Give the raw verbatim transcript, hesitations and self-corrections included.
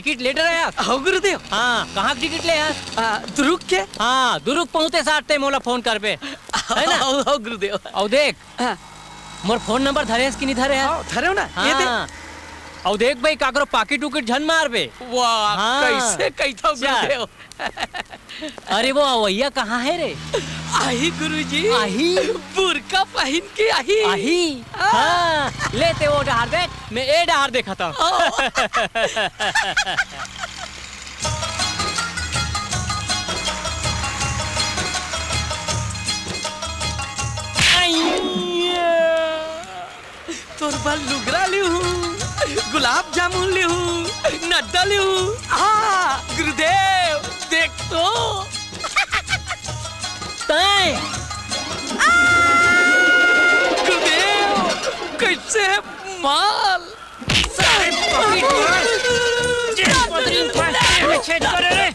Ticket ले डरे हस? हव गुरुदेव। हाँ, कहाँ के टिकट ले हस? आ, दुरुग के। हाँ, दुरुग पहुँचते साथ ते मोला फोन करबे, है ना? हव, हव गुरुदेव। अउ देख, हाँ। मोर फोन नंबर धरे हस कि नहीं धरे हस? हव, धरे हँव ना, ये दे। हाँ। अउ देख भाई, काकरो पाकिट उकिट झन मारबे। वाह, हाँ। कइसे कहिथव चल। गुरुदेव। अरे वो अवइया कहाँ हे रे? आही गुरुजी। आही? बुरका पहिन के आही। आही? हाँ। हाँ, ले ते ओ डहार देख, मैं ए डहार देखत हँव। ओ। तोर बर लुगरा लिहूँ, गुलाब जामुन लिहूँ, नड्डा लिहूँ। हाँ, गुरुदेव, देख तो। तैं। गुरुदेव, कइसे हे माल? सारे पकड़ी तोर। जिस पकड़ी में छेद करे रे।